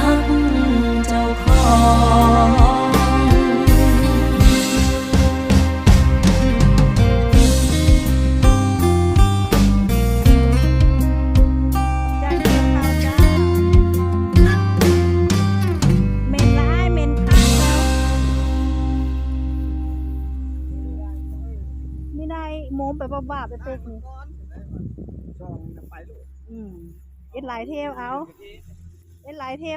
ຮັກເຈົ້າຂອງ. ເໝັນຫຼາຍ ເໝັນຄັກ. ມີໄດ້ໂມມໄປວາບໆ ເປັກໆ ນີ້. ອືມ ເຮັດຫຼາຍເທວ ເອົາ ເຮັດຫຼາຍເທວ